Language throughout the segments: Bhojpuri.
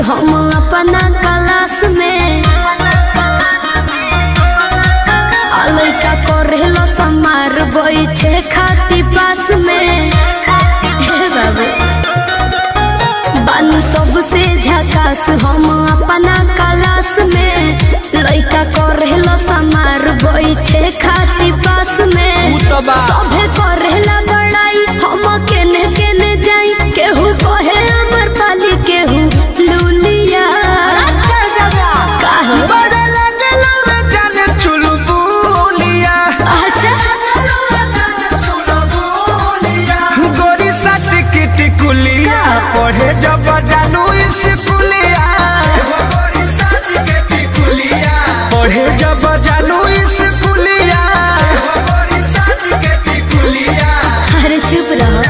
हम अपना क्लास में। आ लइका करेलो समार बैठे खाती पास में। हे बाबू, बानी सबसे झकास हम अपना क्लास में। लइका करेलो समार बैठे खाती पास में। उ त बा। सभे करेला बड़ाई, हम केने केने जाई। केहू कहे अमर पाली, केहू लुलिया। काहे? बड़ा लागेला रे जाने चुलबुलिया। अच्छा। गोरी साट की टिकुलिया, पढ़े जब जानू स्कूलिया। पढ़े जब जानू स्कूलिया। अरे चुप रहो।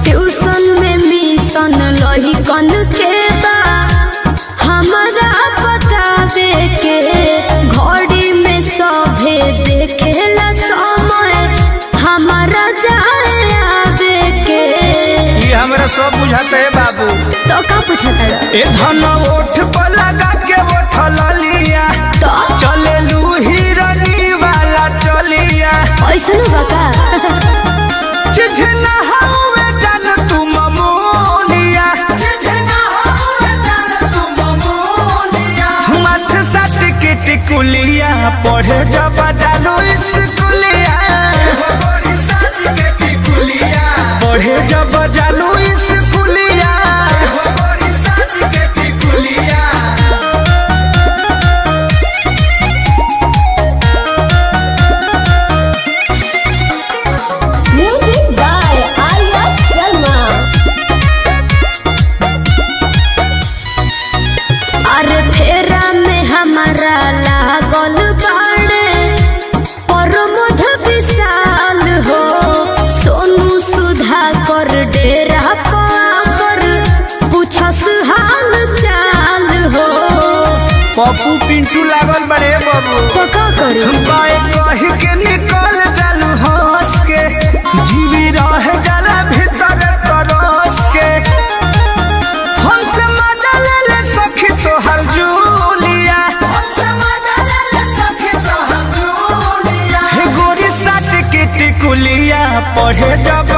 ट्यूशन में मिशन लही कन के बा हमरा बतावे के। घड़ी में सभे देखेला समय हमारा जाए आवे के। ये हमरा सब बुझाते है बाबू। तो का पूछता रहो? ए धन ओठ पर लगा के ओठ लिया। तो चले लू हिरनी वाला चलिया। ऐसनो बा का? चिझना हवे जान तू ममोलिया। मथ साट के टिकुलिया, पढ़े जब जानू स्कूलिया। पढ़े जब जानू स्कूलिया। Music by Arya Sharma. अरे फेरा में हमारा लागल बाड़े प्रमोद विशाल हो। सोनू सुधा कर डेरा पर पूछस हाल चाल हो। पप्पू पिंटू लागल बड़े बाबू। तो का करी? बाय कह के निकल जालू हंस के, जीवी रह जाला भीतर तरस के। हमसे मजा ले ले सखी तोहर जूलिया। हे गोरी साट के टिकुलिया, पढ़े जब